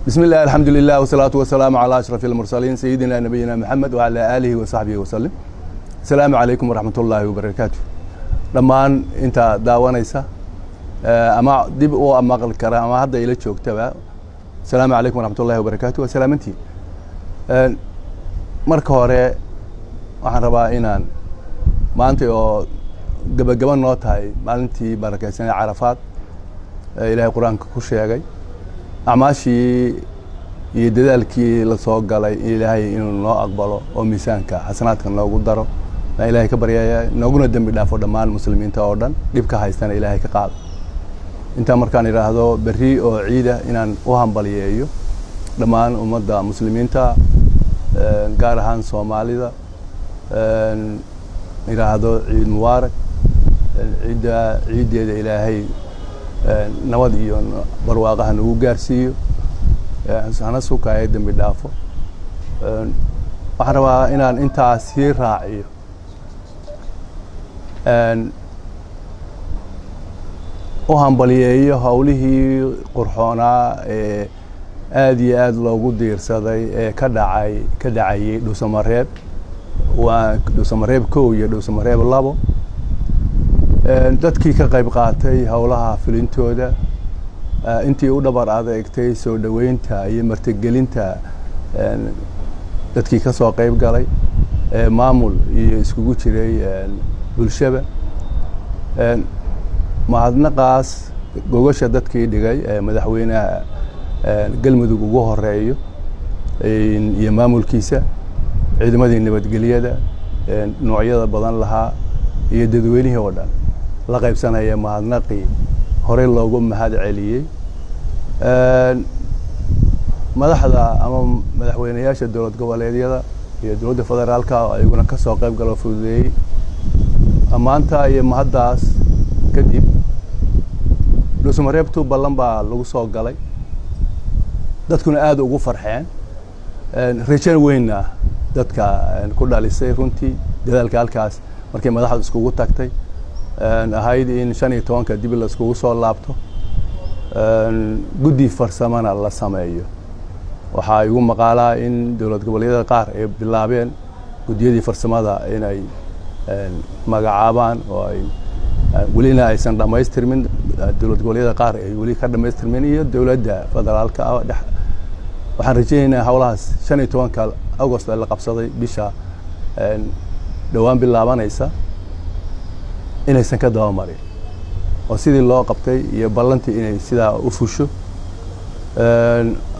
بسم الله، الحمد لله، والصلاة والسلام على أشرف المرسلين، سيدنا نبينا محمد وعلى آله وصحبه وسلم. السلام عليكم ورحمة الله وبركاته. Dhammaan inta daawanaysa ama dib u maqli kara ama hadda ila joogtaba, asalaamu calaykum waraxmat ullahi wabarakaatu. Waa salaamantiin. Marka hore waxaan rabaa inaan maanta oo gabagaba noo tahay maalintii barakeysanay Carafaad ee Ilaahay Qur-aanka ku sheegay, acmaashii iyo dadaalkii lasoo galay, Ilaahay inuu noo aqbalo oo miisaanka xasanaadka noogu daro baan Ilaahay ka baryaya, nooguna dembi dhaafo dhammaan muslimiinta oo dhan, dhibka haystana Ilaahay ka qaado. Intaa markaan idhaahdo, berri oo ciida inaan u hambaliyeeyo dhammaan ummadda muslimiinta, gaar ahaan Soomaalida, idhaahdo ciid mubaarak. Ciidda ciiddeeda Ilaahay nabad iyo barwaaqaha nagu gaarsiiyo, hana sukaayo dembi dhaafo. Waxaan rabaa inaan intaas sii raaciyo u hambaliyeeyo howlihii qurxoonaa ee aada iyo aada loogu diirsaday ee ka dhacay, ka dhacayay Dhuusamareeb, waa Dhuusamareeb 1 iyo Dhuusamareeb 2. Dadkii ka qayb qaatay howlaha fulintooda, intii u dhabar adeegtay soo dhoweynta iyo martigelinta, dadkii ka soo qayb galay, maamul iyo iskugu jiray bulshaba, mahadnaqaas gogasha dadkii dhigay ee madaxweynaha Galmudug ugu horeeyo iyo maamulkiisa, ciidamadii nabadgelyada noocyada badan lahaa iyo dadweynihii oo dhan la qaybsanaya mahadnaqii horey loogu mahad celiyey. Madaxda ama madaxweyneyaasha dowlad goboleedyada iyo dowladda federaalka oo ayaguna kasoo qayb galo fududeeyey, ammaanta iyo mahaddaas kadib, Dhuusamareebtu ballan baa lagu soo galay, dadkuna aada ugu farxeen, rajo weynna dadka ku dhalisay. Runtii dadaalka halkaas markay madaxdu iskugu tagtay ahayd in 15-ka dib la iskugu soo laabto, guddi farsamana la sameeyo. Waxaa igu maqaalaa in dowlad goboleedyada qaar ay bilaabeen guddiyadii farsamada inay magacaabaan oo ay welina aysan dhamaystirmin, dowlad goboleedyada qaar ay weli ka dhamaystirmin iyo dowladda federaalka ah dhex. Waxaan rajaynaynaa howlahaas 15-ka Agost la qabsaday, bisha dhowaan bilaabanaysa, inaysan ka dabamarin oo sidii loo qabtay iyo ballantii inay sidaa u fusho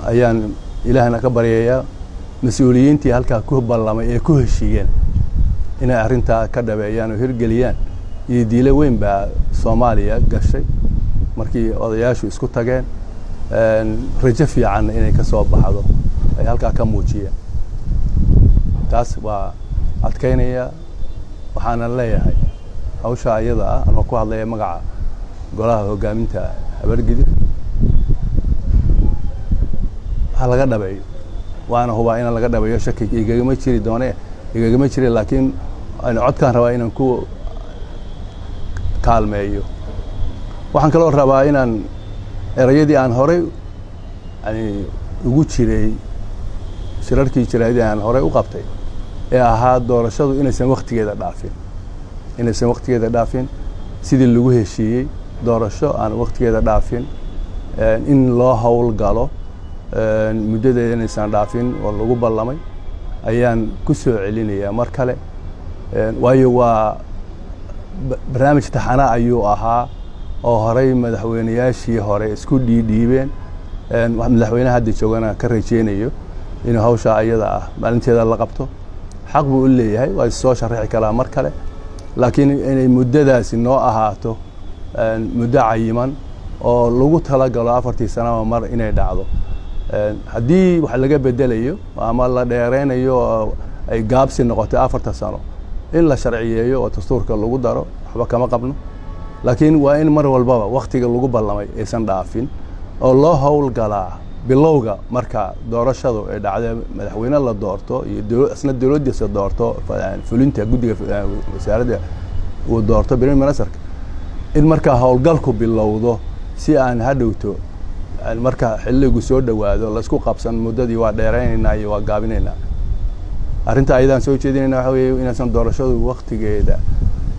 ayaan Ilaahna ka baryayaa. Mas-uuliyiintii halkaa ku ballamay ee ku heshiiyeen inay arrintaa ka dhabeeyaan oo hirgeliyaan iyo diilo weyn baa Soomaaliya gashay markii odayaashu isku tageen, rajo fiicanna inay ka soo baxdo ay halkaa ka muujiyeen. Taas waa adkaynaya. Waxaana leeyahay hawsha iyada ah, anoo ku hadlaya magaca golaha hoggaaminta Habargidir, ha laga dhabeeyo. Waana hubaa inaan laga dhabeeyo, shaki igagama jiri doone, igagama jiri, laakiin codkaan rabaa inaan ku kaalmeeyo. Waxaan kaloo rabaa inaan erayadii aan horey yani ugu jiray shirarkii jiraadii aan horey u qabtay ee ahaa doorashadu inaysan waktigeeda dhaafin, inaysan waktigeeda dhaafin, sidii lagu heshiiyey doorasho aan waktigeeda dhaafin in loo howl galo, muddadeeda inaysan dhaafin oo lagu ballamay ayaan ku soo celinayaa mar kale. Waayo waa barnaamij taxana ayuu ahaa oo horey madaxweyneyaashii hore isku dhiidhiibeen. Madaxweynaha hadda joogana ka rajeynayo inuu hawshaa ayada ah maalinteeda la qabto. Xaq buu u leeyahay, waa soo sharaxi karaa mar kale, laakiin inay muddadaasi noo ahaato muddo cayiman oo lagu talagalo 4-tii sanaba mar inay dhacdo. Haddii wax laga bedelayo ama la dheereynayo oo ay gaabsi noqotay 4-ta sano, in la sharciyeeyo oo dastuurka lagu daro waxba kama qabno, laakiin waa in mar walbaba waktiga lagu ballamay aysan dhaafin oo loo howlgalaa bilowga marka doorashadu ay dhacday, madaxweyne la doorto iyo isna dowladdiisa doorto, fulinta guddiga wasaaradda uu doorto prime ministerka, in markaa howlgalku bilowdo si aan hadhowto Marka xilligu soo dhowaado laisku qabsan muddadii waa dheeraynaynaa iyo waa gaabinaynaa. Arrinta ayadaan soo jeedinayna waxa weeye inaysan doorashadu waktigeeda,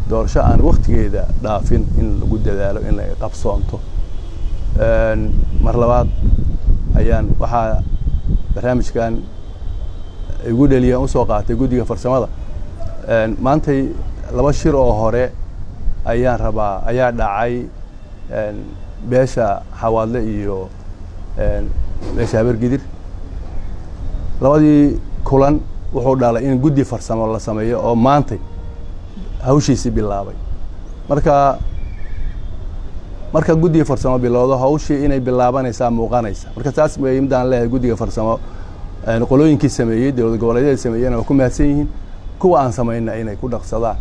doorasho aan waktigeeda dhaafin in lagu dadaalo in la qabsoonto. Mar labaad ayaan waxaa barnaamijkan igu dheliyaan usoo qaatay guddiga farsamada. Maantay 2 shir oo hore ayaan rabaa ayaa dhacay, beesha Xawaadle iyo beesha Habargidir. Labadii kulan wuxuu dhalay in guddi farsamo la sameeyo oo maantay hawshiisii bilaabay. Marka guddiga farsamo bilowdo, hawshii inay bilaabanaysaa muuqanaysa. Marka taas way midaan leeyahay guddiga farsamo, qolooyinkii sameeyey, dowlad goboleedyada sameeyena waa ku mahadsan yihiin, kuwa aan samayna inay ku dhaqsadaan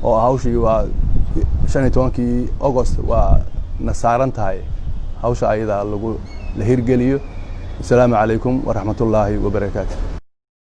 oo hawshii waa 15-kii August waa na saaran tahay, hawsha ayadaa lagu la hirgeliyo. Asalaamu calaykum waraxmat ullaahi wabarakaatu.